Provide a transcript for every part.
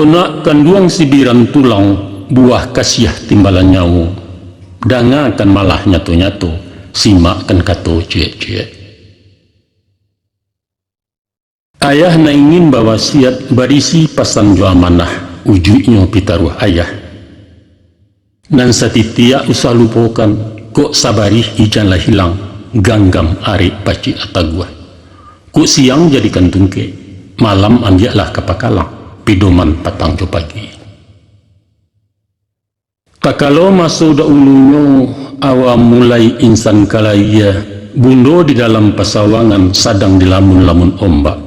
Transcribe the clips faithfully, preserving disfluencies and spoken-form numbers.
Nak kanduang sibiran tulang, buah kasiah timbalan nyawo. Dangakan malah nyato-nyato, simakkan kato ciek-ciek. Ayah nan ingin bawasiat barisi pasan jo amanah, ujuiknyo pitaruah ayah. Nan satitiak usah lupokan, kok sabarih ijan lah hilang, ganggam arek pacik ataguah. Kok siang jadikan tungkek, malam ambiaklah ka pakalang, pidoman patang jo pagi. Takalo maso dahulunyo, awa mulai insan ka layie, bundo di dalam pasawangan sadang dilamun-lamun ombak.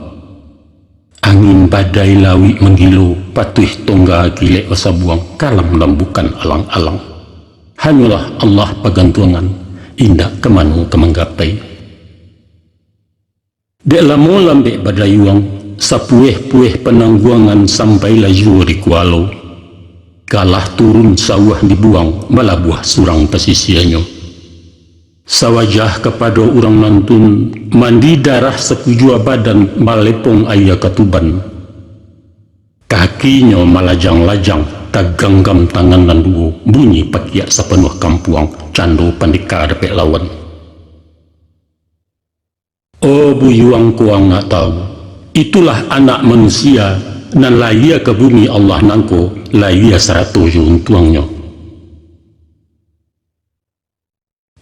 Angin badai lauik manggilo, patuih tongga kilek basabuang, kalam nan bukan alang-alang. Hanyolah Allah pagantuangan, indak ka mano ka manggapai. Dek lamo lambek badayuang, sapueh-pueh panangguangan sampailah juo di kualo. Kalah turun sauah dibuang, balabuah surang pasisianyo. Sawajah kapado urang nantun, mandi darah sakujua badan, balepong aia katuban. Kakinyo malajang-lajang, taganggam tangan nan duo, bunyi pakiak sapanuah kampuang, cando pandeka dapek lawan. Oh, buyuang kuang nak tahu, itulah anak manusia nan layie ka bumi Allah nangko, layie sarato jo untuangnyo.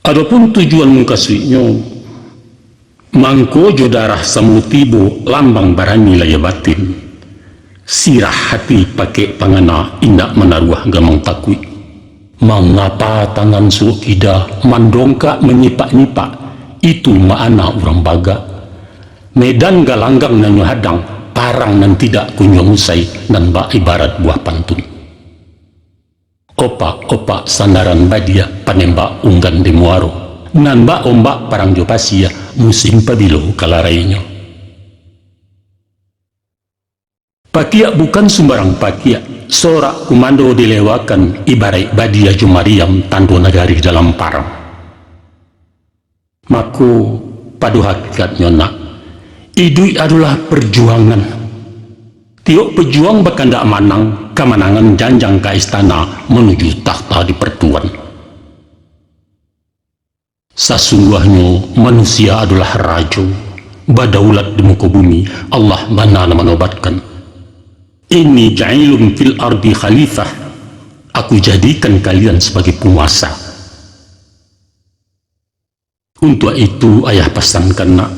Adopun tujuan mukasuiknyo, mangko jo darah samo tibo lambang barani layie batin. Sirah hati pakek pangana indak manaruah gamang takuik. Mangapa tangan suok kida mandongkak manyipak-nyipak, itu ma'ana urang bagak. Medan galanggang nan nyo hadang, parang nan tidak kunjuang usai, nan bak ibarat buah pantun. Opak-opak sandaran badia, panembak unggan di muaro. Nan bak ombak parang jo pasia, musim pabilo ka larainyo. Pakiak bukan sumbarang pakiak, sorak kumando dilewakan, ibaraik badia jo mariam, tando nagari dalam parang. Mako, pado hakikatnyo nak, iduik adolah perjuangan. Tiok pejuang bakandak manang, kamanangan janjang ka istana, manuju takhta dipartuan. Sasungguahnyo manusia adolah rajo, badaulat di muko bumi, Allah bana nan manobatkan. Inni ja'ilun fil ardi khalifah, Aku jadikan kalian sabagai panguasa. Untuak itu, ayah pasankan nak,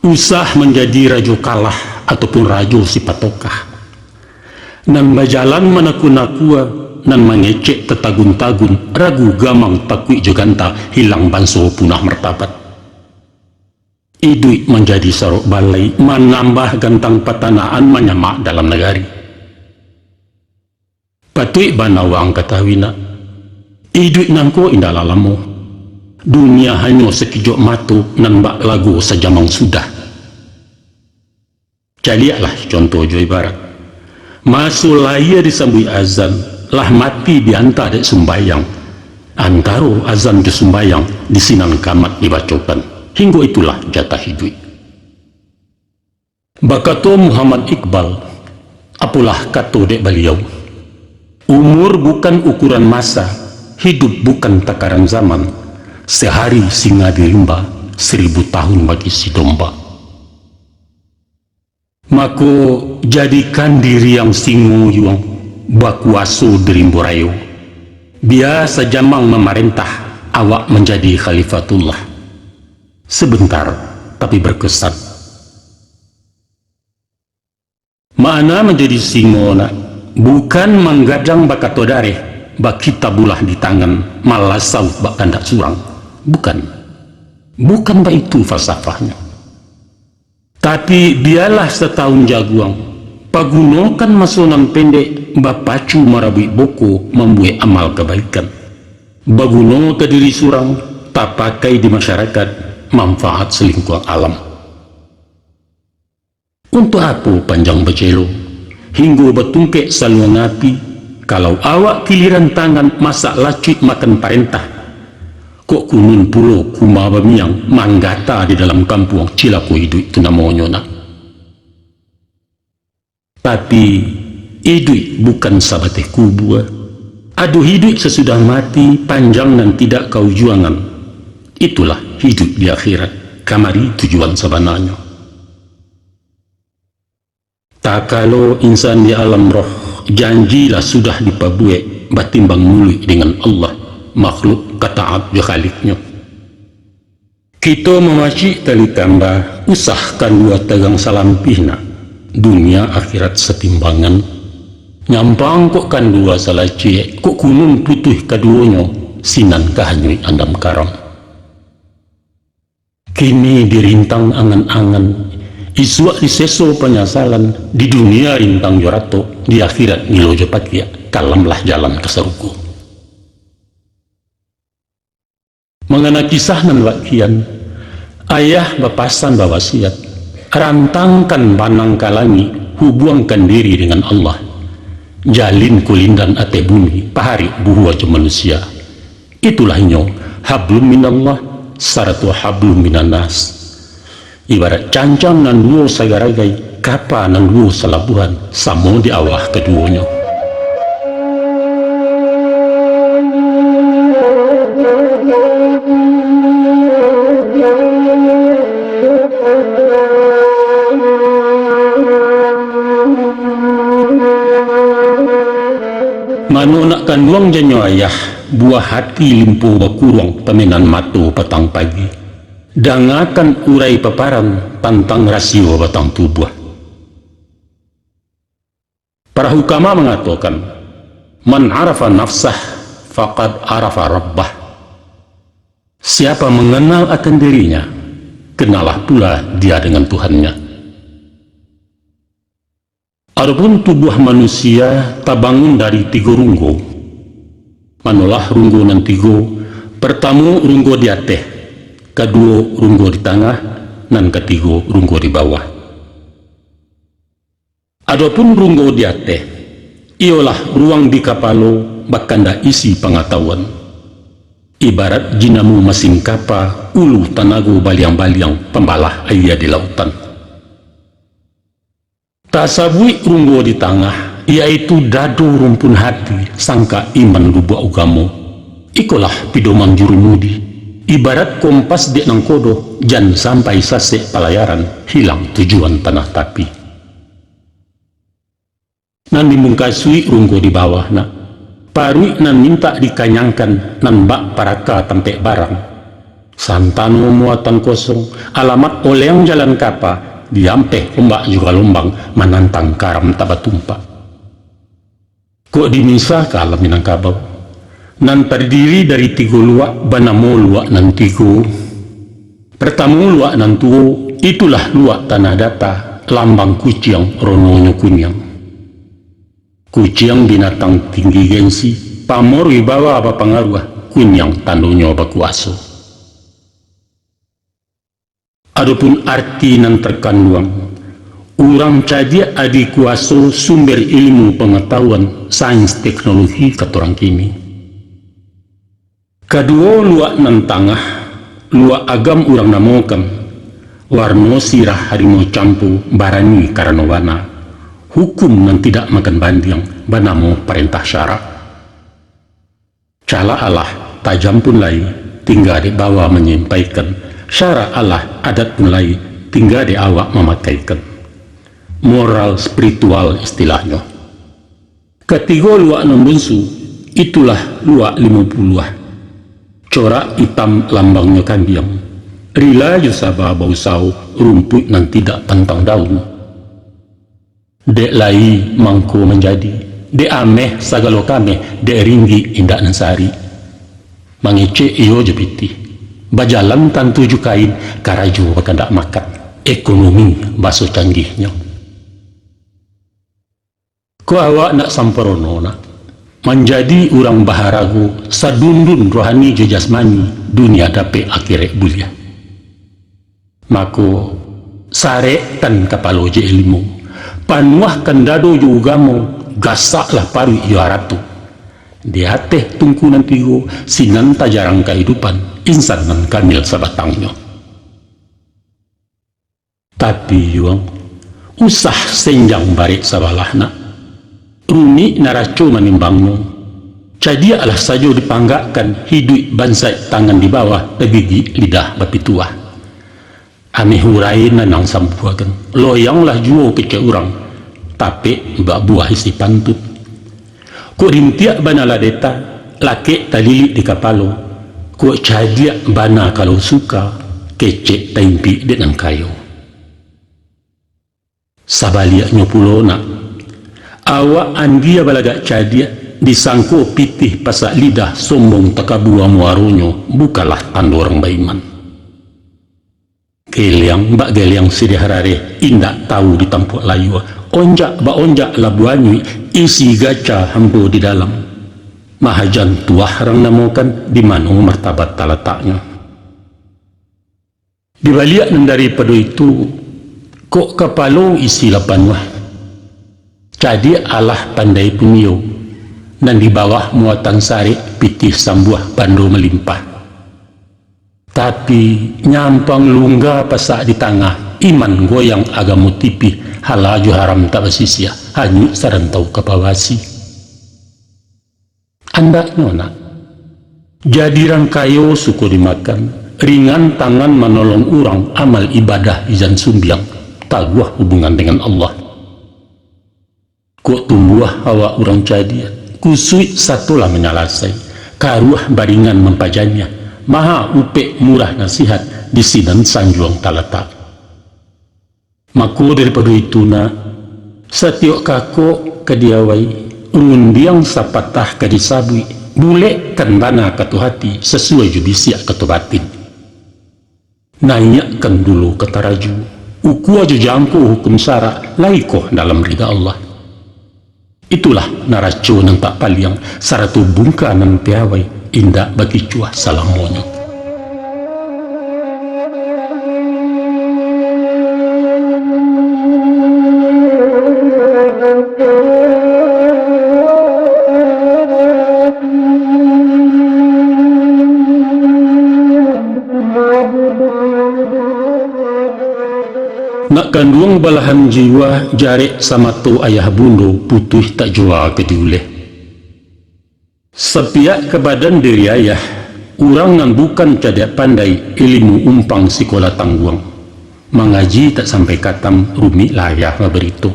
usah manjadi rajo kalah ataupun rajo sipatokah. Nan bajalan manakua-nakua, nan mangecek tatagun-tagun, ragu gamang takuik jo ganta, hilang banso punah martabat. Iduik manjadi sarok balai, manambah gantang patanaan, manyamak dalam nagari. Patuik bana waang katahui nak, iduik nangko indaklah lamo. Dunia hanyo sakijok mato nan bak lago sajamang sudah. Caliaklah contoh jo ibarat. Maso layie disambuik azan, lah mati dianta dek sumbayang. Antaro azan jo sumbayang, di sinan kamat dibacokan. Hinggo itulah jatah iduik. Bakato Muhammad Iqbal, apolah kato dek baliau, "Umur bukan ukuran masa, hidup bukan takaran zaman, sehari singa di rimba, seribu tahun bagi si domba." Mako, jadikan diri ang singo yuang, bakuaso di rimbo rayo. Bia sajamang mamarentah, awak manjadi khalifatullah. Sebentar, tapi berkesan. Makna manjadi singo nak, bukan manggadang bakato dareh, bakitabulah di tangan, malasau bak kandak surang. Bukan. Bukan baitu falsafahnyo. Tapi, bialah satahun jaguang, pagunokan maso nan pendek, bapacu marabuik boko, mambuek amal kabaikan. Baguno ka diri surang, tapakai di masyarakat, manfaat salingkuang alam. Untuak apo panjang bacelo, hinggo batungkek saluang api, kalau awak kiliran tangan masak lacuik makan parentah? Kok kunun pulo kuma bamiang manggata di dalam kampuang, cilako iduik tu namonyo nak. Tapi, Iduik bukan sabateh kubua. Ado iduik sasudah mati, panjang nan tidak kaujuangan. Itulah iduik di akhirat. Kamari tujuan sabananyo. Takalo insan di alam roh, janji lah sudah dipabuek, batimbang muluik dengan Allah, makhluk ka taat jo Khaliknyo. Kito mamacik tali tamba, usah kan dua tagang salampih nak. Dunia akhirat satimbangan. Nyampang kok kan dua salacek, kok kunun putuih kaduonyo, sinan ka hanyuik andam karam. Kini dirintang angan-angan, isuak diseso panyasalan, di dunia rintang jo ratok, di akhirat gilo jo pakiak, kalamlah jalan ka sarugo. Mangana kisah nan bakian, ayah bapasan bawasiat, rantangkan banang ka langik, hubuangkan diri dengan Allah. Jalin kulindan ateh bumi, paharik buhua jo manusia. Itulah inyo, hablum minallah, sarato hablum minannas. Ibarat cancang nan duo sagaragai, kapa nan duo salabuahan, samo di awah kaduonyo. Mano nak kanduang janyo ayah, buah hati limpo bakuruang, pamenan mato patang pagi. Dangakan urai paparan tantang rasio batang tubuah. Para hukama mangatokan, "Man arafa nafsah, faqad arafa rabbah." Siapa mengenal akan dirinya, kenallah pula dia dengan Tuhannya. Adopun tubuah manusia tabangun dari tigo runggo. Manolah runggo nan tigo, partamo runggo di ateh, kaduo runggo di tangah, nan katigo runggo di bawah. Adopun runggo di ateh, iyolah ruang di kapalo, bakanda isi pangatahuan. Ibarat jinamo masin kapa, ulu tanago baliang-baliang, pambalah aia di lautan. Tasabuik runggo di tangah, yaitu dado rumpun hati, sangkak iman lubuak ugamo. Ikolah pidoman jurumudi, ibarat kompas dek nangkodo, jan sampai sasek palayaran, hilang tujuan tanah tapi. Nan dimungkasuik runggo di bawah nak, paruik nan mintak dikanyangkan, nan bak paraka tampek barang. Santano muatan kosong, alamat oleng jalan kapa, diampeh ombak jo galombang, manantang karam tak batumpak. Kok di Misa ka alam Minangkabau, nan tardiri dari tigo luak, banamo luak nan tigo. Partamo luak nan tuo, itulah luak tanah data, lambang kuciang, rononyo kuniang. Kuciang binatang tinggi gengsi, pamor wibawa bapangaruah, kuniang tandonyo bakuaso. Adopun arti nan tarkanduang, urang cadiak adi kuaso, sumber ilmu pangatahuan, sains teknologi katorang kini. Kaduo luak nan tangah, luak agam urang namokan, warno sirah harimau campo, barani karano bana, hukum nan tidak makan bandiang, banamo parentah syarak. Calak alah, tajam pun lai, tingga dek bawa manyampaikan, syarak alah, adat pun lai, tingga dek awak mamakaikan. Moral spiritual istilahnyo. Katigo luak nan bunsu, itulah luak limo puluah. Corak itam lambangnyo kambiang, rila jo saba bausao, rumpuik nan tidak pantang daun. Dek lai mangko manjadi, dek ameh sagalo kameh, dek ringgik indak nan sari. Mangecek iyo jo pitih, bajalan tantu jo kain, karajo bakandak makan, ekonomi baso canggihnyo. Kok awak nak samparono nak, manjadi urang baharago, sadundun rohani jo jasmani, dunia dapek, akhirat buliah. Mako, sarekkan kapalo jo ilmu, panuahkan dado jo ugamo, gasaklah paruik jo arato. Di ateh tungku nan tigo, sinan tajarang kahidupan insan nan kamil sabatangnyo. Tapi, Yuang, usah senjang barek sabalah nak. Rumik naraco manimbangnyo. Cadiaklah sajo dipanggakkan, hiduik bansaik tangan di bawah, tagigik lidah bapituah. Ameh urai nan ang sambuakan, loyanglah juo kecek urang, tapek bak buah isi pantuik. Kok rintiak bana lah deta, lakek talilik di kapalo, kok cadiak bana kalau suka, kecek taimpik dek nan kayo. Sabaliaknyo pulo, nak, awak andia balagak cadiak, disangko pitih pasak lidah, sombong takabua muaronyo, bukanlah tando urang baiman. Geliang bak geliang siriah rareh, indak tahu di tampuak layua, onjak bak onjak labuah anyuik, isi gaca hambo di dalam. Mahajan tuah rang namokan, di mano martabat talataknyo. Di baliak nan daripado itu, kok kapalo isi lah panuah. Cadiak alah pandai punyo, nan di bawah muatan sarek, pitih sambuah bando malimpah. Tapi, nyampang lungga pasak di tangah, iman goyang agamo tipih, halal jo haram tak basisiah, hanyuik sarantau ka pawasi. Andaknyo, nak, jadi rang kayo suko dimakan, ringan tangan manolong urang, amal ibadah ijan sumbiang, taguah hubungan dengan Allah. Kok tumbuah awak urang cadiak, kusuik sato lah manyalasai, karuah baringan mampajaniah, maha upek murah nasihat, di sinan sanjuang talatak. Mako daripado itu, nak, satiok kakok ka diawai, rundiang sapatah ka disabuik, bulekkan bana kato hati, sasuai jo bisiak kato batin. Naiakkan dulu ka taraju, ukua jo jangko hukum syarak, lai koh dalam rida Allah. Itulah naraco nan tak paliang, sarato bungka nan piawai, indak bakicuah salamonyo. Nak kanduang balahan jiwa, jarek samato ayah bundo, putuih tak jua ka diuleh. Sapiak ka badan diri ayah, urang nan bukan cadiak pandai, ilimu umpang sikola tangguang. Mangaji tak sampai katam, rumik lah ayah babarito.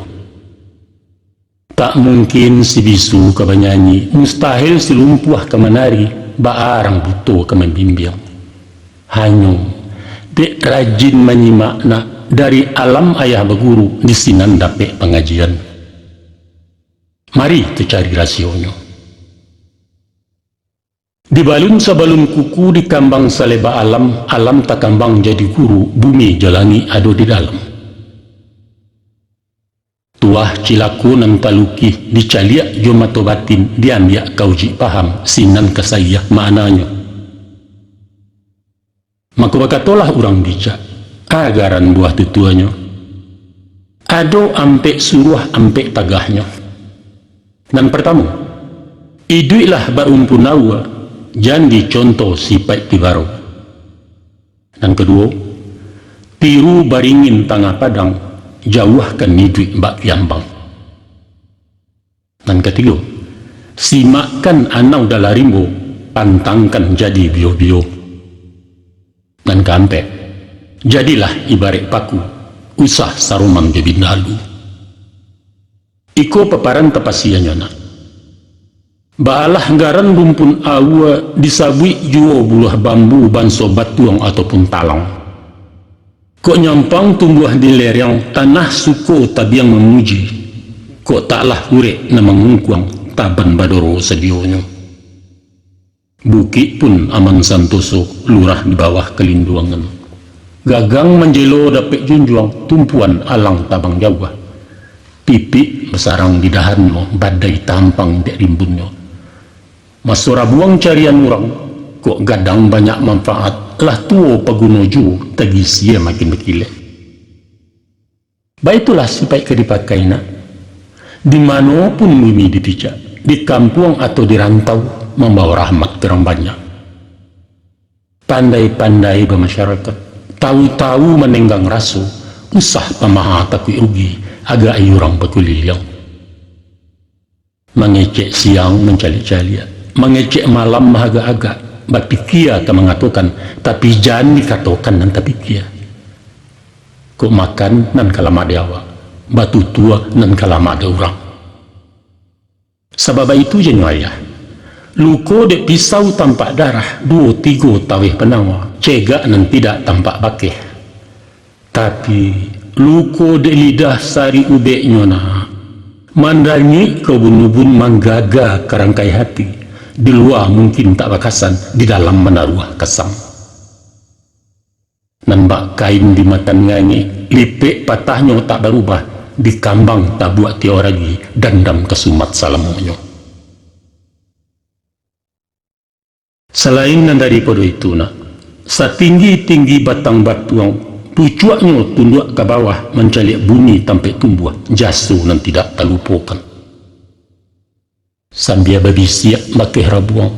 Tak mungkin si bisu ka banyanyi, mustahil si lumpuah ka manari, baa rang buto ka mambimbiang. Hanyo, dek rajin manyimak, nak, dari alam ayah baguru, di sinan dapek pangajian. Mari tacari rasionyo. Dibalun sabalun kuku, dikambang saleba alam, alam takambang jadi guru, bumi jo langik ado di dalam. Tuah cilako nan talukih, dicaliak jo mato batin, diambiak ka ujuik paham, sinan ka saiah maknanyo. Mako bakatolah urang bijak, agaran buah tutuanyo, ado ampek suruah ampek tagahnyo. Nan partamo, iduiklah barumpun aua, jan dicontoh sipaik tibaro. Nan kaduo, tiru baringin tangah padang, jauahkan iduik bak kiambang. Nan katigo, simakkan anau dalam rimbo, pantangkan jadi bio-bio. Nan kaampek, jadilah ibarek paku, usah saroman jo binalu. Iko paparan tapasianyo, nak. Baalah garan rumpun aua, disabuik juo buluah bambu banso batuang ataupun talang. Kok nyampang tumbuah di lereng, tanah suko tabiang mamuji. Kok taklah urek nan mangungkuang, taban badoro sadionyo. Bukik pun aman santoso, lurah di bawah kalinduangan. Gagang manjelo dapek junjuang, tumpuan alang tabang jauah. Pipik basarang di dahannyo, badai tampang dek rimbunyo. Maso rabuang carian urang, kok gadang banyak manfaat, lah tuo paguno juo, tagisia makin bakilek. Baitulah sipaik ka dipakai, nak. Di mano pun bumi dipijak, di kampuang atau di rantau, mambawa rahmat ka urang banyak. Pandai-pandai bamasyarakat, tahu-tahu manenggang raso, usah pamaha takuik rugi, agak-i urang bakuliliang. Mangecek siang mancaliak-caliak, mangecek malam maagak-agak, bapikia ka mangatokan, tapi jan dikatokan nan tapikia. Kok makan nan ka lamak di awak, batutua nan ka lamak di urang. Sabab baitu janyo ayah, luko dek pisau tampak darah, duo tigo taweh panawa, cegak nan tidak tampak bakeh. Tapi, luko dek lidah sarik ubeknyo nak, mandanyuik ka ubun-ubun, manggaga ka rangkai hati, di lua mungkin tak bakasan, di dalam manaruah kasam. Nan bak kain dimatan ngangek, lipek patahnyo tak barubah, dikambang tabuak tiok ragi, dandam ka sumat salamonyo. Salain nan daripado itu nak, satinggi-tinggi batang batuang, pucuaknyo tunduak ka bawah mancaliak bumi tampek tumbuah, jaso nan tidak talupokan. Sambia babisiak bakeh rabuang,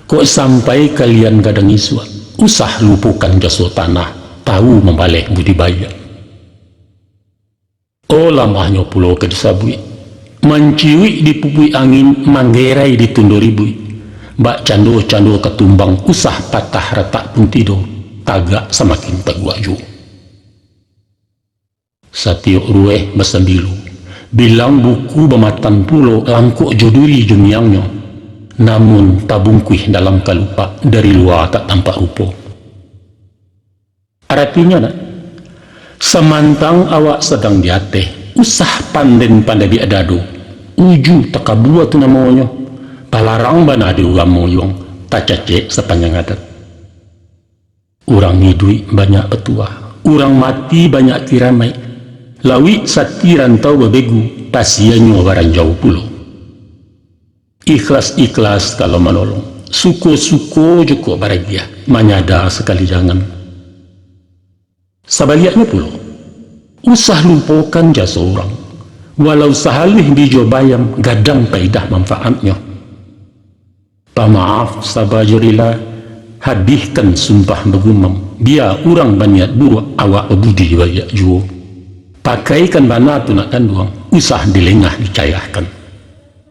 kok sampai kalian gadang isuak, usah lupokan jaso tanah, tawu mambaleh budi baiak. Oh, lamahnyo pulo ka disabuik, manciuik di pupuik angin, manggerai di tundo ribuik, bak cando-cando ka tumbang, usah patah ratak pun tido, tagak samakin taguak juo. Satiok rueh basambilo, bilang buku bamatan pulo, langkok jo duri jo miangnyo, namun tabungkuih dalam kalupak, dari lua tak tampak rupo. Aratinyo nak, samantang awak sadang di ateh, usah panden pandabiak dado, uju takabua tu namonyo, palarang bana di urang moyuang, tacacek sapanjang adat. Urang iduik banyak batuah, urang mati banyak kiramaik. Lauik sati rantau babegu, pasiannyo baranjau pulo. Ikhlas-ikhlas kalau manolong, suko-suko jo kok baragiah, manyada sakali jangan. Sabaliaknyo pulo, usah lupokan jaso urang, walau sahaluih bijo bayam, gadang paidah manfaatnyo. Pamaaf saba jo rila, habihkan sumpah bagumam, bia urang baniat buruak, awak babudi baiak juo. Pakaikan bana tu nak kanduang, usah dilengah dicayahkan.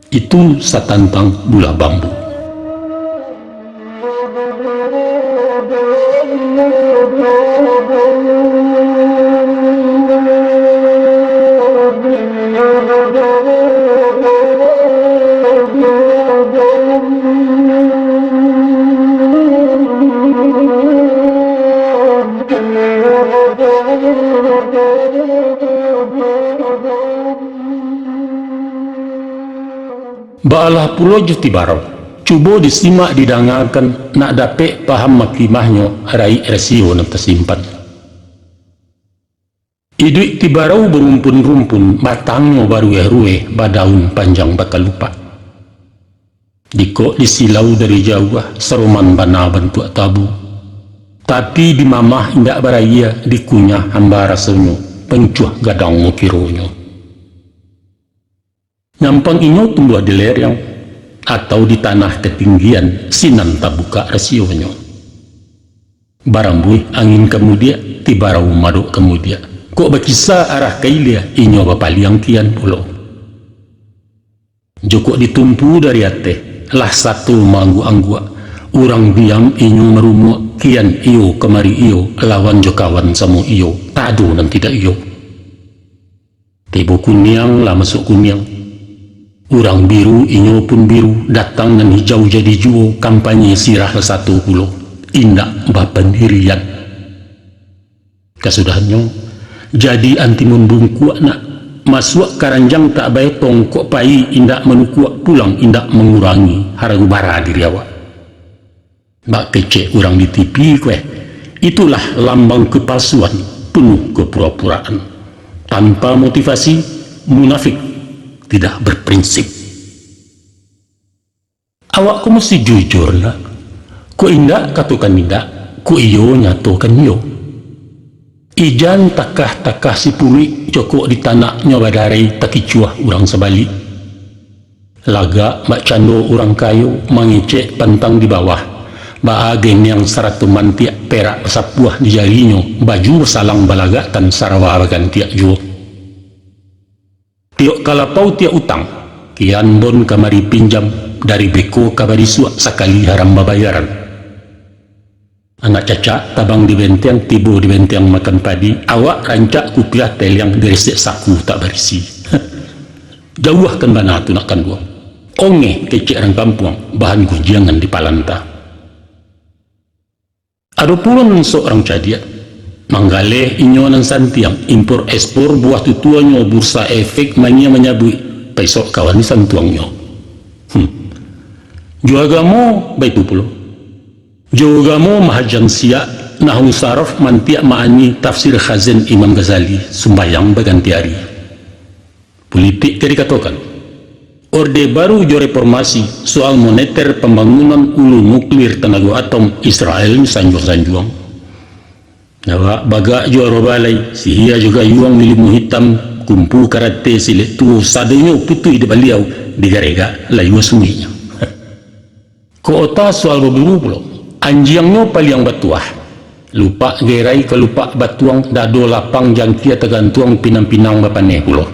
Itu satantang bulah bambu. Baalah pulo jo tibarau, cubo disimak didangakan, nak dapek paham makimahnyo raik rasio nan tasimpan. Iduik tibarau barumpun-rumpun, batangnyo barueh-rueh, badaun panjang bakalupak. Dikok disilau dari jauah, saroman bana bantuak tabu. Tapi dimamah indak baraia, dikunyah hamba rasonyo, pancuah gadang mokironyo. Nyampang inyo tumbuah di lereng, atau di tanah katinggian, sinan tabukak rasionyo. Barambuih angin ka mudiak, tibarau madok ka mudiak. Kok bakisa arah ka ilia, inyo bapaliang kian pulo. Jokok ditumpu dari ateh, lah sato maangguak-angguak. Urang diam inyo marumuak, kian iyo kamari iyo, lawan jo kawan samo iyo, tado nan tidak iyo. Tibo kuniang lah masuak kuniang. Urang biru, inyo pun biru, datang nan hijau jadi juo, kampanye sirah lah sato pulo, indak bapandirian. Kasudahannyo, jadi antimun bungkuak nak, masuak karanjang tak baetong, kok payi indak manukuak, pulang indak mangurangi haro bara diri awak. Bak kecek urang di T V ko eh, itulah lambang kepalsuan, penuh kepura-puraan. Tanpa motivasi, munafik, tidak berprinsip. Awak ko musti jujur nak. Kok indak, katokan indak. Kok iyo, nyatokan iyo. Ijan takah-takah si puluik, cokok di tanaknyo badarai, takicuah urang sabalik. Lagak bak cando urang kayo, mangecek pantang di bawah. Baa geniang sarato mantiak, perak basapuah di jarinyo, baju basalang balagakkan, sarawa bagantiak juo. Tiok ka lapau tiok utang, Kian bon kamari pinjam, dari beko ka barisuak sakali haram babayaran. Anak cacak tabang di benteng, tibo di benteng makan padi, awak rancak kupiah teliang diresek saku tak barisi. Jauahkan bana tu nak kanduang. Ongeh kecek rang kampuang, bahan gunjiangan di palanta. Ado pulo nan sok rang cadiak. Manggaleh inyo nan santiang, impor ekspor buah tutuanyo, bursa efek mania manyabuik, paisok kawan ni santuangnyo. Hmm. Jo agamo baitu pulo. Jo agamo mahajan siak, nahwu saraf, mantiak ma'ani, tafsir Khazin Imam Ghazali, sumbayang baganti ari. Pulitik ka dikatokan. Orde Baru jo reformasi, soal moneter, pambangunan ulu nuklir, tanago atom, Israel sanjuang-sanjuang. Awak bagak jo arobalai, sihia jo gayuang, ilimu hitam, kumpu karate, silek tuo, sadonyo putuih di baliau, digaregak layua sunginyo. Kok ota soal baburu pulo, anjiangnyo paliang batuah. Lupak gerai ka lupak batuang, dado lapang jangkia tagantuang, pinang-pinang bapaneh pulo.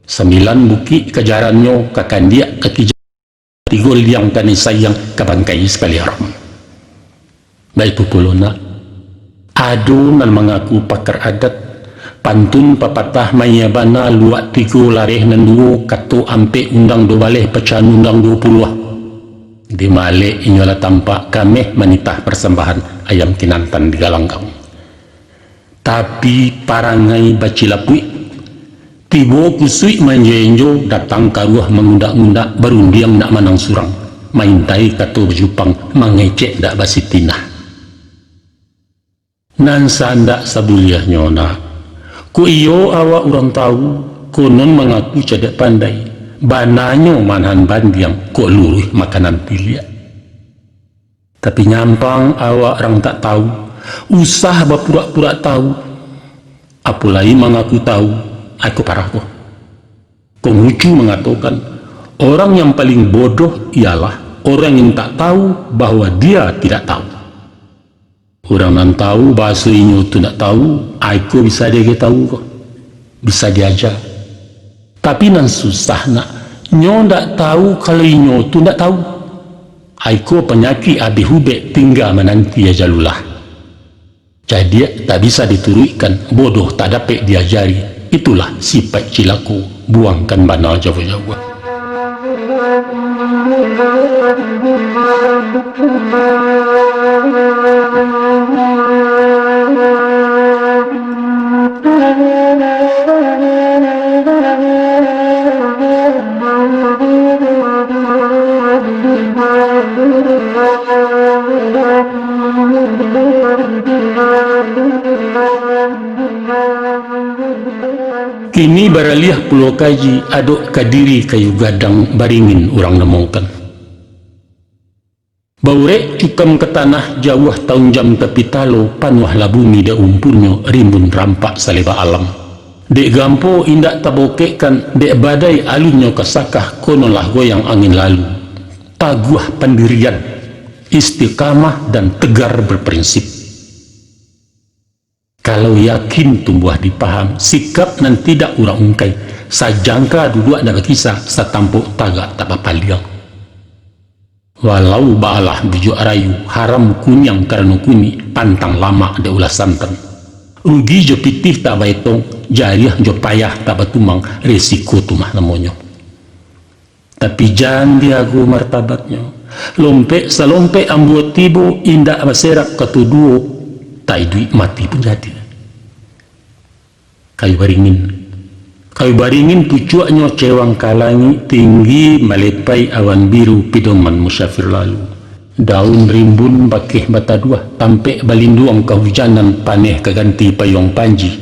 Sambilan bukik kajarannyo, ka kandiak ka kijang, tigo liang kanai sayang, ka bangkai sakali haram. Baitu pulo nak, ado nan mangaku pakar adat, pantun papatah maiya bana, luak tigo lareh nan duo, kato ampek undang duo baleh, pacahan undang duo puluah. Di malek inyo lah tampak, kameh manitah parsambahan, ayam kinantan di galanggang. Tapi parangai bacilapuik, tibo kusuik manjo-enjo, datang karuah mangundak-ngundak, barundiang nak manang surang, maintai kato bajupang, mangecek dak basitinah. Nan sandak sabuliahnyo nak, kok iyo awak urang tawu, konon mangaku cadiak pandai, bananyo manahan bandiang, kok luruih makanan tiliak. Tapi nyampang awak rang tak tawu, usah bapurak-purak tawu, apo lai mangaku tawu, ai ko parah ko. Konghucu mangatokan, orang yang paling bodoh ialah orang yang tak tahu bahwa dia tidak tahu. Urang nan tawu bahaso inyo tu ndak tawu, ai ko bisa diagiah tawu ko, bisa diaja. Tapi nan susah nak, nyo ndak tawu kalau inyo tu ndak tawu. Ai ko panyakik abih ubek, tingga mananti ajalulah. Cadiak tak bisa dituruikkan, bodoh tak dapek diajari, itulah sipaik cilako, buangkan bana jauah-jauah. Kini baraliah pulo kaji, adok ka diri kayu gadang, baringin urang namokan. Baurek cukam ka tanah, jauah taunjam ka pitalo, panuahlah bumi dek umpunnyo, rimbun rampak saleba alam. Dek gampo indak tabokekkan, dek badai alunnyo kasakah, kononlah goyang angin lalu. Taguah pandirian, istiqamah dan tegar berprinsip. Kalau yakin tumbuah di paham, sikap nan tidak urang ungkai, sajangka duduak ndak bakisa, satampok tagak tak bapaliang. Walau baalah bujuak rayu, haram kuniang karano kunik, pantang lamak dek ulah santan. Rugi jo pitih tak baetong, jariah jo payah tak batumang, resiko tu mah namonyo. Tapi jan diago martabatnyo. Lompek salompek ambuo tibo, indak baserak kato duo, tak iduik mati pun jadi. Kayu baringin. Kayu baringin pucuaknyo cewang ka langik, tinggi malepai awan biru, pidoman musafir lalu. Daun rimbun bakeh bataduah, tampek balinduang kahujanan, paneh ka ganti payuang panji.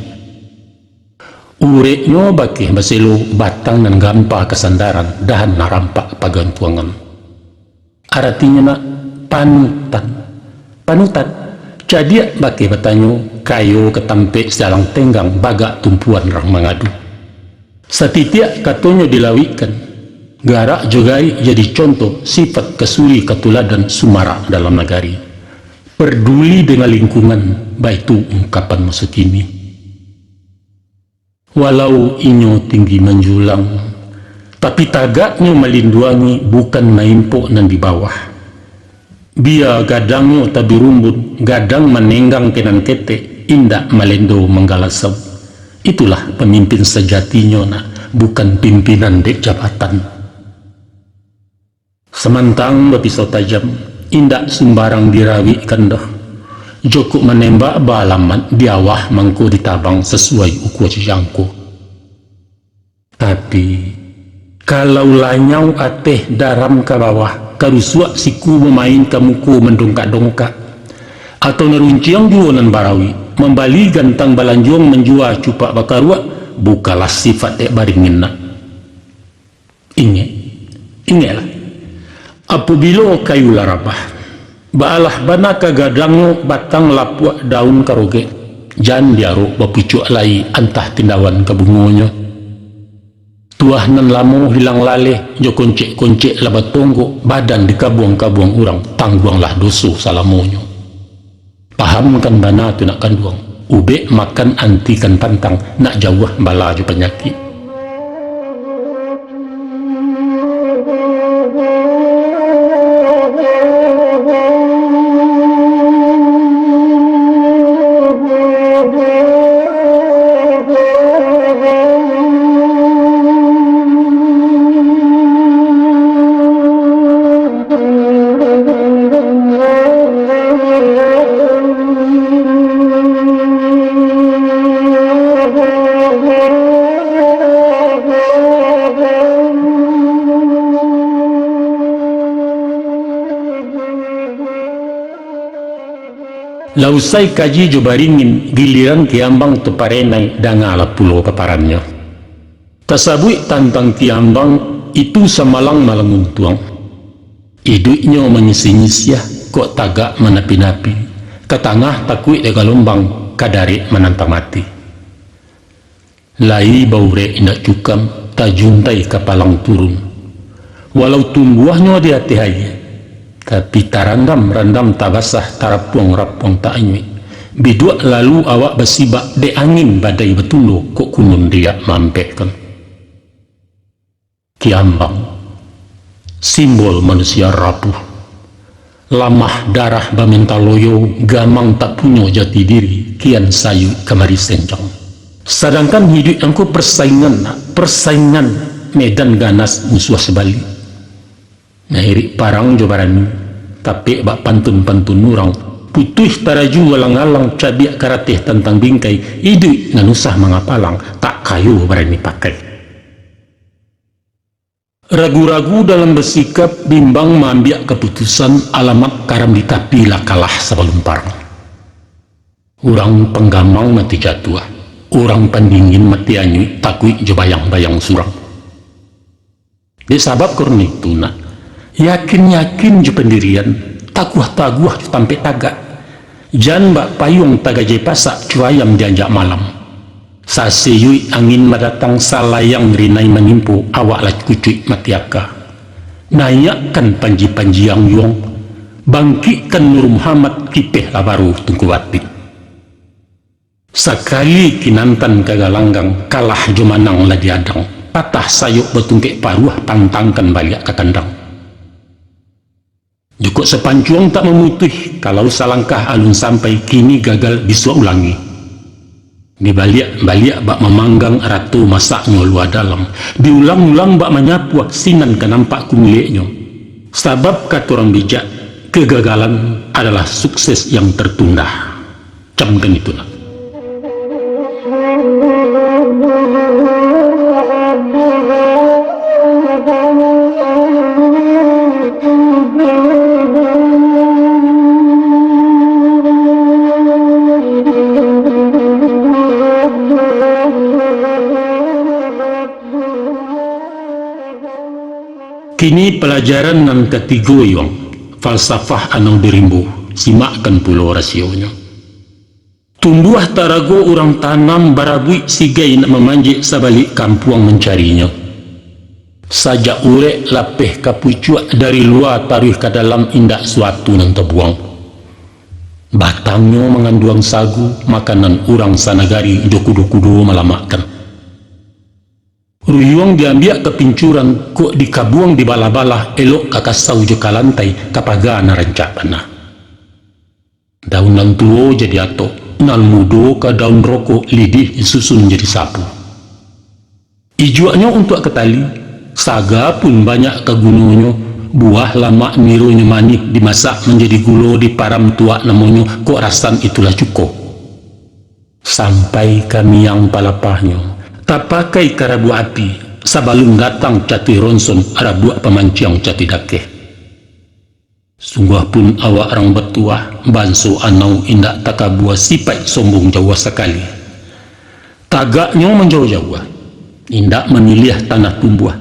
Ureknyo bakeh baselo, batang nan gampa kasandaran, dahan nan rampak pagantuangan. Aratinyo nak panutan. Panutan, cadiak bakeh batanyo, kayo ka tampek sialang tenggang, bagak tumpuan rang mangadu. Satitiak katonyo dilawikkan, garak jo garik jadi contoh, sifat kasuri katuladan, sumarak dalam nagari. Parduli dengan lingkungan, baitu ungkapan maso kini. Walau inyo tinggi manjulang, Tapi tagaknyo malinduangi bukan maimpok nan di bawah. Bia gadangnyo tabirumbun, gadang manenggang ka nan ketek, indak malendo manggalasau. Itulah pamimpin sajatinyo nak, bukan pimpinan dek jabatan. Samantang bapisau tajam, indak sumbarang dirawikkan doh. Jokok manembak baalamat di awah mangko ditabang sasuai ukua jangko. Tapi, kalau lanyau ateh daram ka bawah, karusuak siku bamain ka muko mandongkak-dongkak, atau narunciang juo nan barawik, mambali gantang balanjuang manjua cupak bakaruak, bukalah sifat dek baringin nak. Ingek, ingeklah. Apabilo kayu lah rabah, baalah bana ka gadangnyo batang lapuak daun karogek, jan diarok bapucuak lai antah tindawan ka bungonyo. Tuah nan lamo hilang laleh, jo koncek-koncek lah batonggok, badan dikabuang-kabuang urang, tangguanglah doso salamonyo. Pahamkan bana tu nak kanduang, ubek makan antikan pantang, nak jauah bala jo panyakik. Lah usai kaji jo baringin, giliran Kiambang taparenai, dangalah pulo paparannyo. Tasabuik tantang Kiambang, itu samalang malang untuang. Iduiknyo manyisiah-nyisiah, kok tagak manapi-napi, ka tangah takuik dek galombang, ka darek manantang mati. Lai baurek indak cukam, tajuntai kapalang turun. Walau tumbuahnyo di ateh aia, tapi tarandam-randam tabasah, tarapuang-rapuang taanyuik. Biduak lalu awak basibak, dek angin badai batundo, kok kunun riak maampekkan. Kiambang, simbol manusia rapuh. Lamah darah bamintaloyo, gamang tak punyo jati diri, kian sayuik kamari senjang. Sadangkan hiduik angku persaingan, persaingan medan ganas musuah sabalik. Nairik parang jo barani, tapek bak pantun-pantun urang, putuih taraju alang-alang, cabiak karateh tantang bingkai, iduik nan usah mangapalang, tak kayo barani pakai. Ragu-ragu dalam basikap, bimbang maambiak kaputusan, alamat karam di tapi, lah kalah sabalun parang. Urang panggamang mati jatuah, urang pandingin mati anyuik, takuik jo bayang-bayang surang. Dek sabab karano itu nak, yakin-yakin jo pandirian, taguah-taguah jo tampek tagak. Jan bak payuang tagajai pasak, cuayam dianjak malam. Sasiyuik angin badatang, salayang rinai manimpo, awak lah kucuik mati aka. Naiakkan panji-panji ang yuang, bangkikkan Nur Muhammad, kipeh lah baru tungku batik. Sakali kinantan ka galanggang, kalah jo manang lah diadang, patah sayok batungkek paruah, pantangkan baliak ka kandang. Jikok sapancuang tak mamutuih, kalau salangkah alun sampai, kini gagal bisuak ulangi. Dibaliak-baliak bak mamanggang, rato masaknyo lua dalam, diulang-ulang bak manyapuah, sinan ka nampak kumileknyo. Sabab kato urang bijak, kegagalan adalah sukses yang tertunda. Camkan itu nak. Kini palajaran nan katigo, Yuang, falsafah anau di rimbo, simakkan pulo rasionyo. Tumbuah tarago urang tanam, barabuik sigai nak mamanjek, sabalik kampuang mancarinyo. Sajak urek lapeh ka pucuak, dari lua taruih ka dalam, indak suatu nan tabuang. Batangnyo manganduang sagu, makanan urang sanagari, jo kudo-kudo malamakkan. Ruyuang diambiak ka pincuran, kok dikabuang di balah-balah, elok ka kasau jo ka lantai, ka paga nan rancak bana. Daun nan tuo jadi atok, nan mudo ka daun rokok, lidih disusun jadi sapu. Ijuaknyo untuak ka tali, saga pun banyak ka gunonyo, buah lamak nironyo manih, dimasak manjadi gulo, diparam tuak namonyo, kok rasan itulah cuko. Sampai ka miang palapahnyo, tapakai ka rabuak api, sabalun datang catuih ronson, rabuak pamanciang catuih dakeh. Sungguah pun awak rang batuah, banso anau indak takabua, sipaik sombong jauah sakali. Tagaknyo manjauah-jauah, indak mamiliah tanah tumbuah,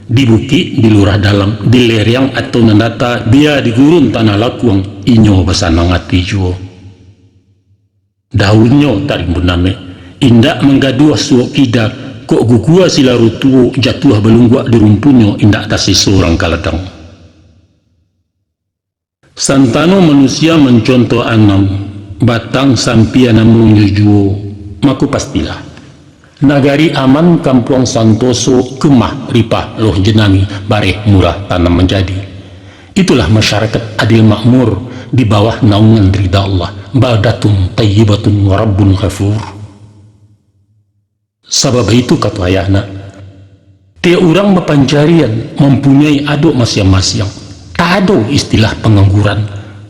di bukik, di lurah dalam, di lereang atau nan data, bia di gurun tanah lakuang, inyo basanang ati juo. Daunnyo tarimbun namek, indak manggaduah suok kida, kok gugua silaru tuo, jatuah balungguak di rumpunnyo, indak taseso rang ka ladang. Santano manusia mancontoh anam, batang sampia namonyo juo, mako pastilah, nagari aman, kampuang santoso, kemah ripah loh jenami, bareh murah tanam manjadi. Itulah masyarakat adil makmur di bawah naungan rida Allah, baldatun tayyibatun wa rabbun ghafur. Sabab itu, kato ayah nak, tiok urang bapancarian, mampunyoi adok masiang-masiang. Tak ado istilah pangangguran,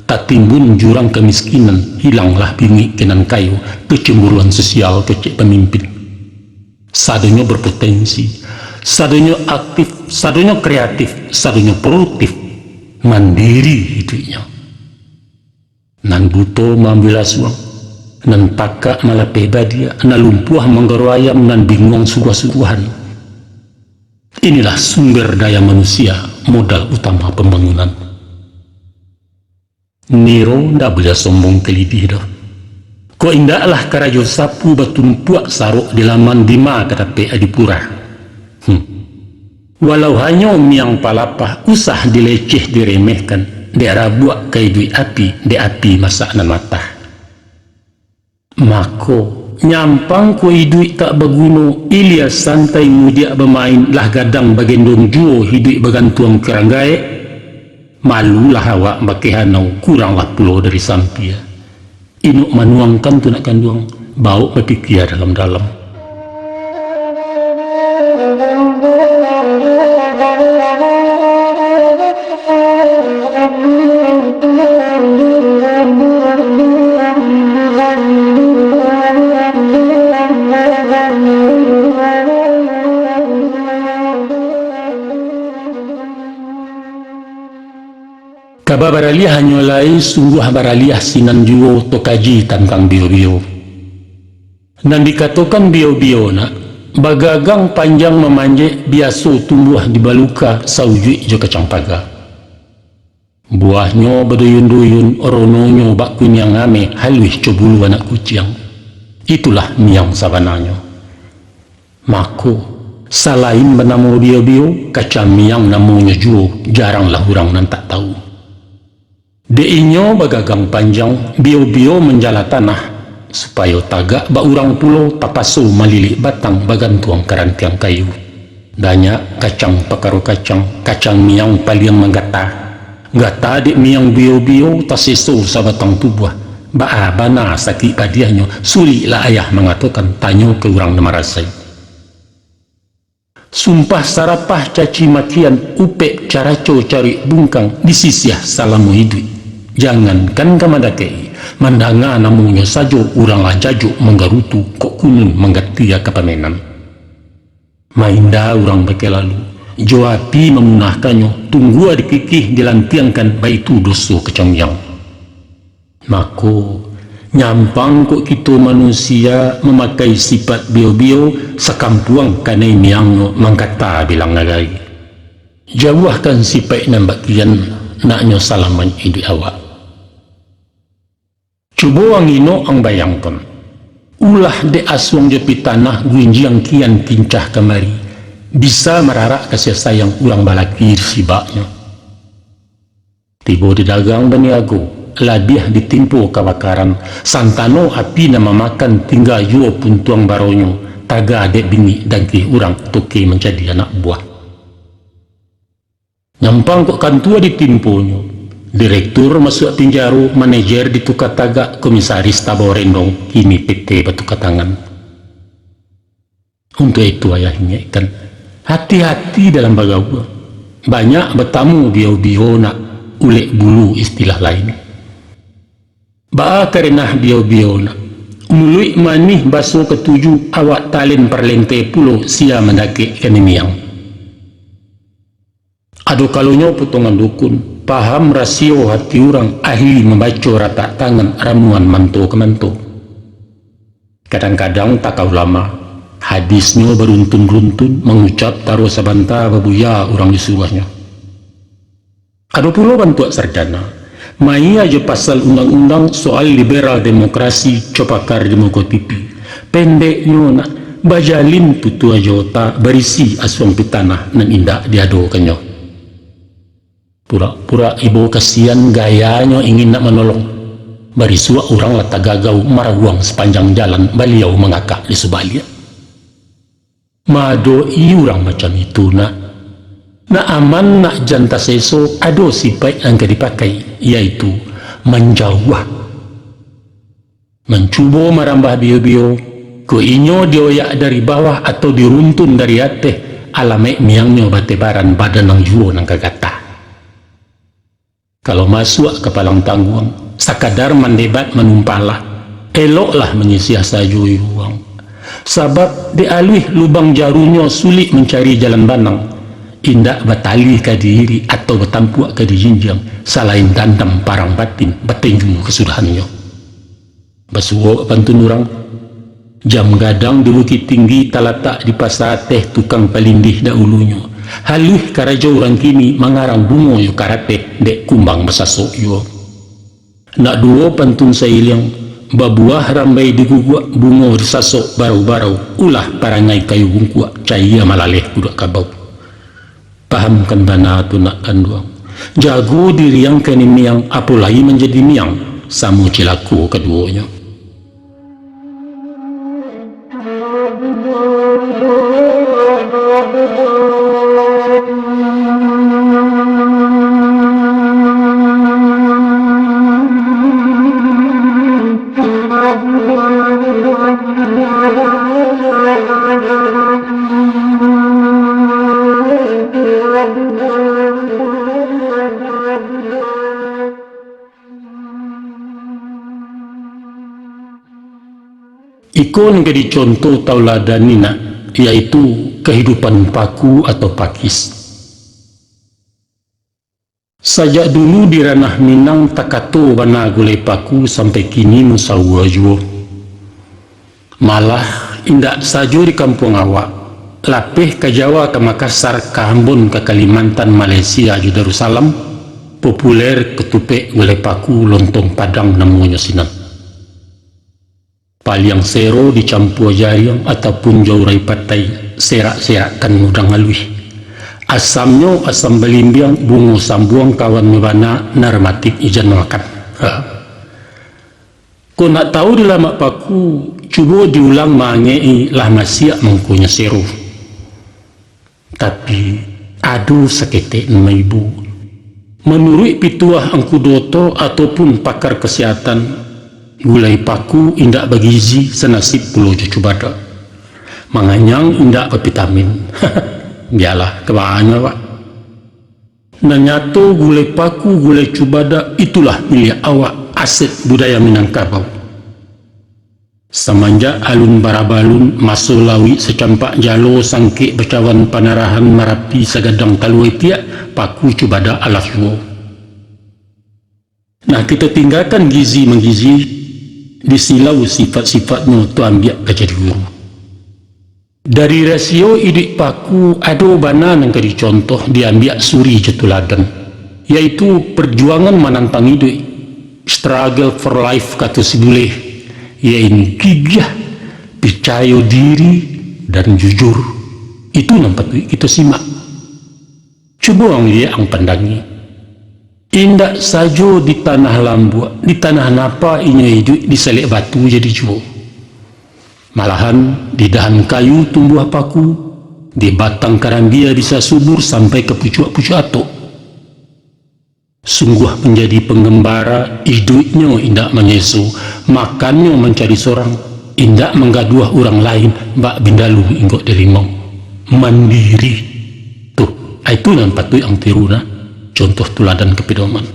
tatimbun jurang kamiskinan, hilanglah bingik ka nan kayo, kecemburuan sosial kecek pamimpin. Sadonyo berpotensi, sadonyo aktif, sadonyo kreatif, sadonyo produktif, mandiri iduiknyo. Nan buto maambiak lasuang, nan takak malapeh badiak, nan lumpuah manggaro ayam, nan binguang suruah-suruahan. Inilah sumber daya manusia, modal utama pambangunan. Niro ndak buliah sombong ka lidih doh. Kok indaklah karajo sapu batumpuak sarok di laman, dima ka dapek Adipura. Hmm. Walau hanyo miang palapah, usah dileceh diremehkan, dek rabuak ka iduik api, dek api masak nan matah. Mako, nyampang ko iduik tak baguno, ilia santai mudiak bamain, lah gadang bagendong juo, iduik bagantuang ka rang gaek. Malulah awak bakeh anau, kuranglah pulo dari sampia. Inok manuangkan tu nak kanduang, bawok bapikia dalam-dalam. Kaba baraliah hanyo lai, sungguah baraliah sinan juo, tokaji tantang bio-bio. Nan dikatokan bio-bio nak, bagagang panjang mamanjek, biaso tumbuah di baluka, saujuik jo kacang paga. Buahnyo baduyun-duyun, rononyo bak kuniang ameh, haluih co bulu anak kuciang. Itulah miang sabananyo. Mako, salain banamo bio-bio, kacang miang namonyo juo, jaranglah urang nan tak tahu. Dek inyo bagagang panjang, bio-bio manjala tanah, supayo tagak bak urang pulo, tapaso malilik batang, bagantuang ka rantiang kayu. Banyak kacang pakaro kacang, kacang miang paliang manggata. Gata dek miang bio-bio, taseso sabatang tubuah. Baa bana sakik padiahnyo, suliklah ayah mangatokan, tanyo ka urang nan marasai. Sumpah sarapah caci makian, upek caraco caruik bungkang, disisiah salamo iduik. Jangankan ka mandakek-i, mandanga namonyo sajo, urang lah jajok manggarutu, kok kunun manggatia ka pamenan. Mainda urang bakeh lalu, jo api mamunahkannyo, tunggua dikikih dilantiangkan, baitu doso kacang miang. Mako, nyampang kok kito manusia mamakai sipat bio-bio, sakampuang kanai miangnyo, manggata bilang nagari. Jauahkan sipaik nan bak kian, naknyo salamaik iduik awak. Cubo ang inok ang bayangkan, ulah dek asuang jo pitanah, gunjiang kian kincah kamari, bisa mararak kasiah sayang urang balaki di sibaknyo. Tibo di dagang baniago, labiah ditimpo kabakaran, santano api nan mamakan, tingga juo puntuang baronyo, taga dek bingik dangkih urang toke mancadi anak buah. Nyampang kok kantua ditimponyo, direktur masuak pinjaro, manajer dituka tagak, komisaris tabao rendong, kini P T batuka tangan. Untuak itu, ayah ingekkan, hati-hati dalam bagaua. Banyak batamu bio-bio nak, ulek bulu istilah lain. Baa karenah bio-bio nak, muluik manih baso katuju, awak talen parlente pulo, sia mandakek ka niniang. Ado kalonyo potongan dukun, paham rasio hati urang, ahli mambaco ratak tangan, ramuan manto ka manto. Kadang-kadang taka ulama, hadisnyo baruntun-runtun, mangucap taruih sabanta babuya urang disuruahnyo. Ado pulo bantuak sardana, maia jo pasal undang-undang soal liberal demokrasi, copakar di muko T V. Pendeknyo nak, bajalin tutua jo ota, barisi asuang pitanah nan indak diadokannyo. Pura-pura ibo kasian, gayanyo ingin nak manolong. Barisuak urang lah tagagau, marawuang sapanjang jalan, baliau mangakak di subaliak. Maadoki urang macam itu nak, nak aman, nak jan taseso, ado sipaik nan ka dipakai, yaitu manjauah. Mancubo marambah biyo-biyo, kok inyo dioyak dari bawah atau diruntun dari ateh, alamaik miangnyo batebaran, badan nan juo nan ka gatah. Kalau masuak ka palang tangguang, sakadar mandebat manumpahlah, eloklah manyisiah sajo iruang. Sabab dek aluih lubang jarunyo, sulik mancari jalan banang, indak batali ka diirik atau batampuak ka dijinjiang, salain dandam parang batin, batinju kasudahannyo. Basuo pantun urang, jam gadang di Bukittinggi talatak di pasa ateh tukang palindih dahulunyo. Haluih karajo urang kini, mangarang bungo jo karateh, dek kumbang basasok juo. Nak duo pantun sailiang, babuah rambai diguguak, bungo disasok barau-barau, ulah parangai kayu bungkuak, cayia malaleh kuduak kabau. Pahamkan bana tu nak kanduang. Jago diri ang ka niniang, apo lai manjadi miang, samo cilako kaduonyo. Iko nan ka dicontoh tauladan ni nak, yaitu kahidupan paku atau pakis. Sajak dulu di ranah Minang takato bana gulai paku sampai kini musaua juo. Malah, indak sajo di kampuang awak, lapeh ka Jawa, ka Makassar, ka Ambon, ka Kalimantan, Malaysia, jo Darussalam, populer katupek gulai paku, lontong Padang namonyo sinan. Paliang sero dicampua jariang ataupun jo urai patai, serak-serakkan udang aluih. Asamnyo asam balimbiang, bungo sambuang kawannyo bana, narmatik ijan makan. Ha. Kok nak tahu dilamak paku, cubo diulang maangek-i, lah masiak mangkonyo sero. Tapi, ado saketek nan maibo. Manuruik pituah Angku Doto ataupun pakar kasihatan, gulai paku indak bagizi, sanasib pulo jo cubadak. Manganyang indak bapitamin. Bialah, kabaanyo, Pak. Nan nyato, gulai paku, gulai cubadak, itulah miliak awak, aset budaya Minangkabau. Samanjak alun barabalun, maso lauik sacampak jalo, sangkek bacawan panarahan, Marapi sagadang talua itiak, paku cubadak alah juo. Nah, kito tinggakan gizi manggizi, disilau sifat-sifatnyo, tu ambiak ka jadi guru. Dari rasio iduik paku, ado bana nan ka dicontoh, diambiak suri jo tuladan, yaitu perjuangan manantang iduik, struggle for life, kato si buleh, yaitu gigiah, picayo diri, dan jujur. Itu nan patuik kito simak. Cubo ang liek, ang pandangi. Indak sajo di tanah lambuak, di tanah napa inyo iduik, di salek batu jadi juo. Malahan, di dahan kayu tumbuah paku, di batang karambia bisa subur sampai ka pucuak-pucuak atok. Sungguah manjadi pangambara, iduiknyo indak manyeso, makannyo mancari sorang, indak manggaduah urang lain, bak bindalu inggok di limau. Mandiri. Tuh, itu nan patuik ang tiru nah, contoh tuladan kapidoman.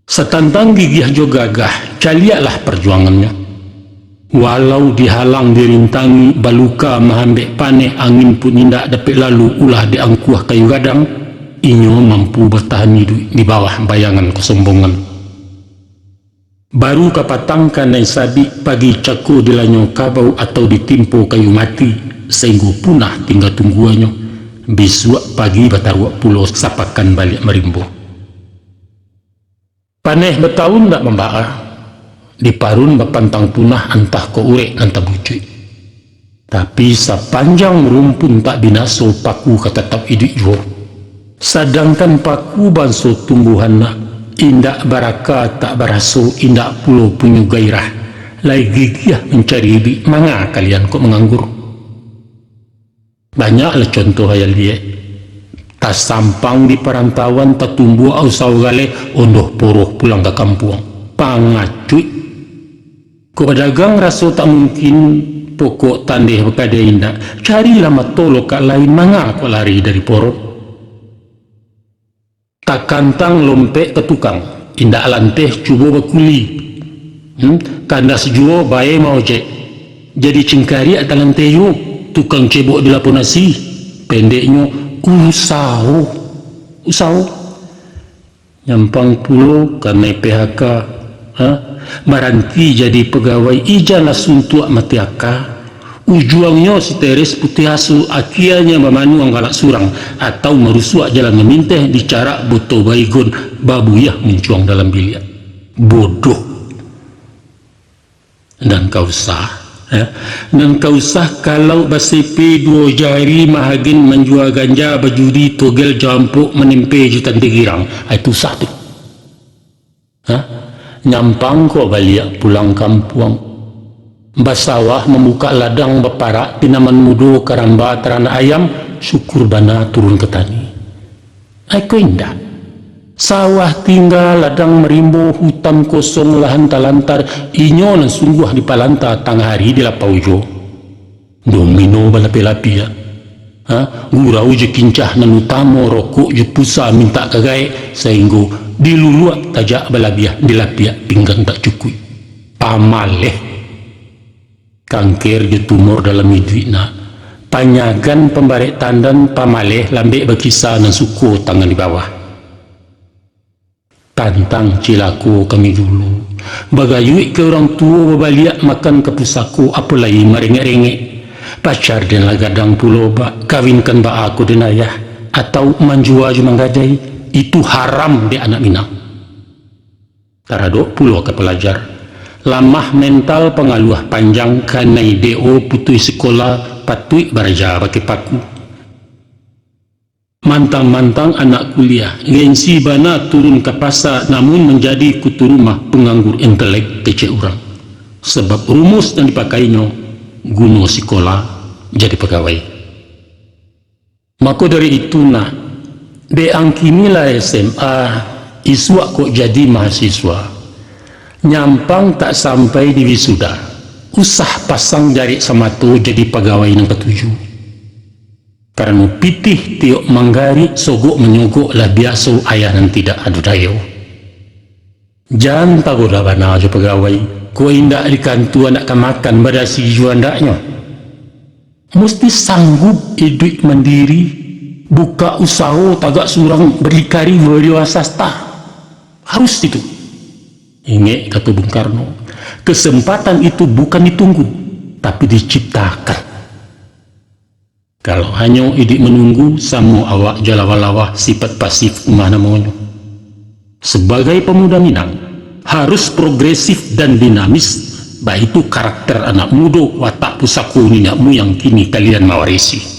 Satantang gigiah jo gagah, caliaklah parjuangannyo. Walau dihalang dirintangi, baluka maambek paneh, angin pun indak dapek lalu, ulah diangkuah kayu gadang, inyo mampu batahan iduik di bawah bayangan kasombongan. Baru kapatang kanai sabik, pagi cako dilanyo kabau atau ditimpo kayu mati, sainggo punah tingga tungguannyo, bisuak pagi bataruak pulo, sapakan baliak marimbo. Paneh batahun ndak mambaa, diparun bapantang punah, antah kok urek nan tabucuik. Tapi, sapanjang rumpun tak binaso, paku ka tatap iduik juo. Sadangkan paku banso tumbuahan nak, indak baraka, tak baraso, indak pulo punyo gairah, lai gigiah mancari iduik, manga kalian kok manganggur? Banyaklah contoh ayah liek. Tasampang di parantauan, tatumbuak usaho galeh, ondoh poroh pulang ka kampuang. Pangacuik. Kok badagang raso tak mungkin, pokok tandeh bakadai indak, carilah mato lokak lain, manga kok lari dari porok. Takantang lompek ka tukang, indak lanteh cubo bakuli. Hmm, kandas juo bae maojek, jadi cingkariak talanteh juo, tukang cebok di lapo nasi. Pendeknyo, usaho. Usaho. Nyampang pulo kanai P H K, ha? Baranti jadi pagawai, ijanlah suntuak mati aka. Ujuangnyo siteres putiah asu, akianyo bamanuang galak surang, atau marusuak jalan maminteh, dicarak boto Baygon, babuyah muncuang dalam biliak. Bodoh. Nan ka usah, eh? Nan ka usah kalau basipe duo jari, mahagen manjua ganja, bajudi, togel, jampuk, manempe jo tante girang. Ah, itu usah tu. Ha? Nyampang kok baliak pulang kampuang. Basawah, mambukak ladang, baparak tanaman mudo, karamba taranak ayam, syukur bana turun ka tani. Ai ko indak. Sawah tingga, ladang marimbo, hutan kosong, lahan talantar, inyo nan sungguah dipalanta, tangah ari dilapau juo. Domino balapia-lapia, ha? Gurau jo kincah nan utamo, rokok jo pusa mintak ka gaek, sainggo diluluak tajak balabiah, dilapiak pinggan tak cukuik. Pamaleh. Kanker jo tumor dalam iduik nak. Panyagan pambarek tandan, pamaleh lambek bakisa, nan suko tangan di bawah. Tantang cilako kami dulu. Bagayuik ka urang tuo, babaliak makan ka pusako, apo lai marengek-rengek. Pacar den lah gadang pulo, bak, kawinkan baa ko den ayah, atau manjua jo manggadai, itu haram dek anak Minang. Taradok pulo ka palajar. Lamah mental, pangaluah panjang, kanai D O, putuih sikola, patuik baraja pakai paku. Mantang-mantang anak kuliah, gengsi bana turun ka pasa, namun manjadi kutu rumah, panganggur intelek kecek urang. Sabab rumus nan dipakainyo, guno sikola, jadi pagawai. Mako dari itu nak, dek ang kini lah S M A, isuak kok jadi mahasiswa. Nyampang tak sampai di wisuda, usah pasang jarek samato jadi pagawai nan katuju. Karano pitih tiok manggarik, sogok manyogok lah biaso, ayah nan tidak ado dayo. Jan tagoda bana jo pagawai, kok indak di kantua nak ka makan, badasi juo andaknyo. Musti sanggup iduik mandiri, buka usaho tagak surang, bardikari wiraswasta. Harus itu. Ingek kato Bung Karno, kesempatan itu bukan ditunggu, tapi diciptakan. Kalau hanyo iduik manunggu, samo awak jo lawah-lawah, sifat pasif mah namonyo. Sabagai pamuda Minang, harus progresif dan dinamis, baitu karakter anak mudo, watak pusako niniak muyang kini kalian mawarisi.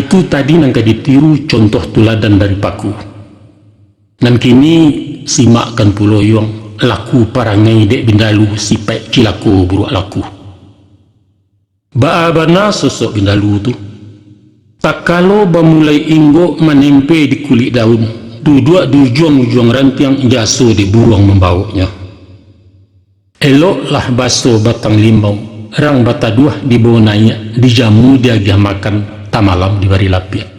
Tu tadi nan ka ditiru contoh tuladan dari paku. Nan kini, simakkan pulo yuang, laku parangai dek bindalu sipaik cilako buruak laku. Baa bana sosok bindalu tu? Takalo bamulai inggok manempe di kulik daun, duduak di ujuang-ujuang rantiang, jaso dek buruang mambawoknyo. Eloklah baso batang limau, rang bataduah dibao naiak, dijamu diagiah makan, tamalam dibari lapiak.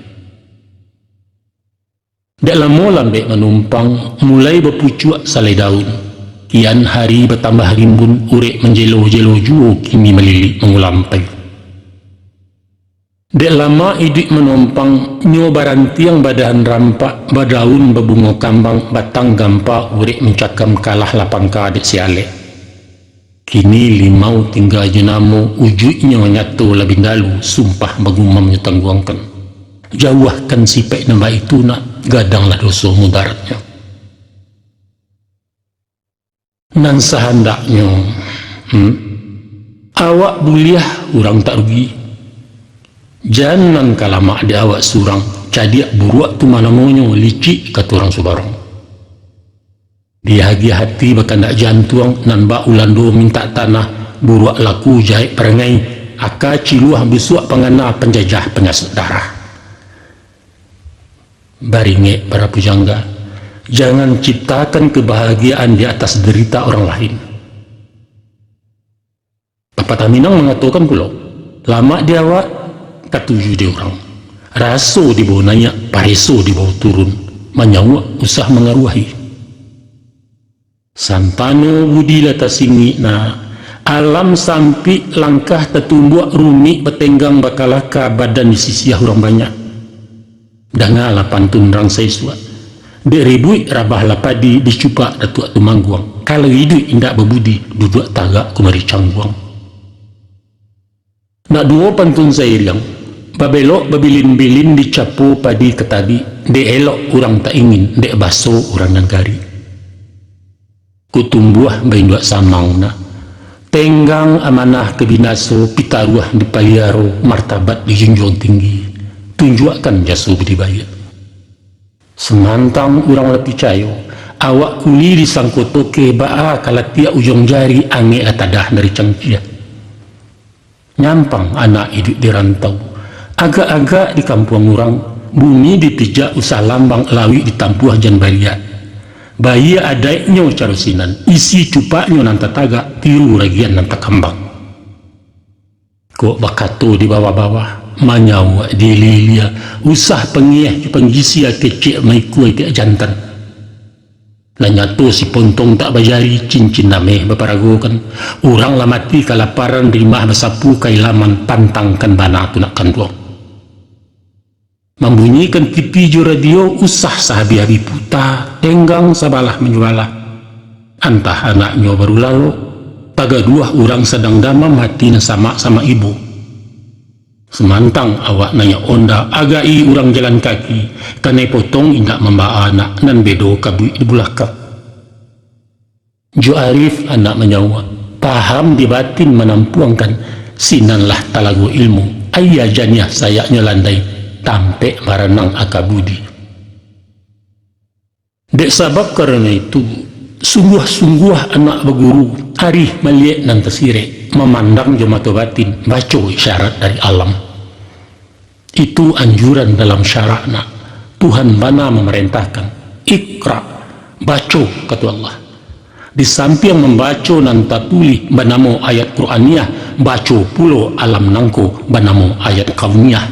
Dek lamo lambek manumpang, mulai bapucuak salai daun. Kian hari batambah rimbun, urek manjelo-jelo juo kini malilik mangulampai. Dek lama iduik manumpang, nyo barantiang badahan rampak, badaun babungo kambang, batang gampa urek mancakam, kalah lah pangka dek si alek. Kini limau tingga jo namo, ujuiknyo nyato lah bindalu, sumpah bagumam nyo tangguangkan. Jauahkan sipaik nan baitu nak, gadanglah doso mudaratnyo. Nan sahandaknyo, hmm, awak buliah, urang tak rugi. Jan nan ka lamak di awak surang, cadiak buruak tu manamonyo, licik kato urang subarang. Diagiah ati bakandak jantuang, nan bak ulando mintak tanah, buruak laku jahek parangai, aka ciluah busuak pangana, panjajah panyasek darah. Baringek para pujangga, jangan ciptakan kebahagiaan di atas derita orang lain. Papatah Minang mangatokan pulo, lamak di awak, katuju di urang. Raso dibao naiak, pareso dibao turun, manyauak usah mangaruahi. Santano budi lah tasingik nak, alam sampik, langkah tatumbuak, rumik batenggang, bakalaka, badan disisiah urang banyak. Dangalah pantun rang saisuak. Dek ribuik rabahlah padi, dicupak Datuak Tumangguang. Kalau iduik indak babudi, duduak tagak kumari cangguang. Nak duo pantun sairiang, babelok babilin-bilin, dicapo padi ka tabik, dek elok urang tak ingin, dek baso urang nan garik. Kok tumbuah bainduak samang nak, tenggang amanah ka binaso, pitaruah dipaliaro, martabat dijunjuang tinggi, tunjuakkan jaso budi baiak. Samantang urang lah picayo, awak kuli disangko tokeh, baa ka latiak ujuang jari, angek lah tadah dari cangkia. Nyampang anak iduik di rantau, agak-agak di kampuang urang, bumi dipijak usah lambang, lauik ditampuah jan bariak. Baiak adaiknyo caro sinan, isi cupaknyo nan tatagak, tiru ragian nan takambang. Kok bakato di bawah-bawah, manyauak di ilia-ilia, usah pangieh jo panggisia, kecek maikua itiak jantan. Lah nyato si pontong tak bajari, cincin ameh baparagokan. Urang lah mati kalaparan, rimah basapu kailaman, pantangkan bana tu nak kanduang. Mambunyikan tipi jo radio, usah sahabih-habih puta, tenggang sabalah manjualah. Antah anaknyo baru lalok, tagaduah urang sadang damam, hati nan samak-samak ibo. Samantang awak naiak onda, agai urang jalan kaki, kanai potong indak mambaa anak, nan bedo kabuik di bulakang. Jo arif anak manyauak, paham di batin manampuangkan, sinanlah talago ilmu, aia janiah sayaknyo landai, tampek baranang aka budi. Dek sabab karano itu, sungguah-sungguah anak baguru, arih maliek nan tasirek, mamandang jo mato batin, baco isyarat dari alam. Itu anjuran dalam syarak nak. Tuhan bana mamarentahkan, "Iqra, baco," kato Allah. Di sampiang mambaco nan tatulih banamo ayat Qur'aniyah, baco pulo alam nangko banamo ayat kauniyah.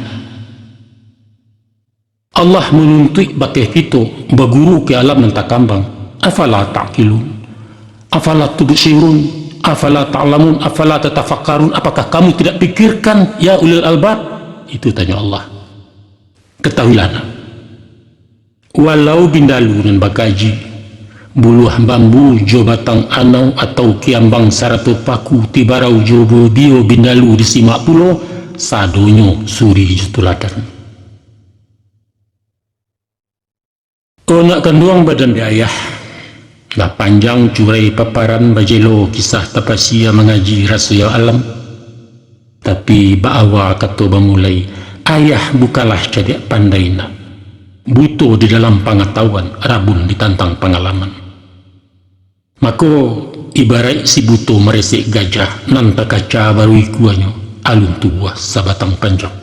Allah manuntuik bakeh kito baguru ka alam nan takambang. Afala ta'qilun? Afala tubsirun? Afala ta'lamun? Afala tatafakkarun? Apakah kamu tidak pikirkan, ya ulil albab? Itu tanyo Allah. Katahuilah nak, walau bindalu nan bakaji, buluah bambu jo batang anau atau kiambang sarato paku, tibarau jo budio bindalu disimak pulo, sadonyo suri jo tuladan. O nak kanduang badan di ayah, lah panjang curai paparan, bajelo kisah tapasia, mangaji raso yang alam. Tapi baawa kato bamulai, Ayah bukanlah cadiak pandai nak, buto di dalam pangatahuan, rabun di tantang pangalaman. Mako, ibaraik si buto maresek gajah nan takaca baru ikuanyo, alun tubuah sabatang panjang.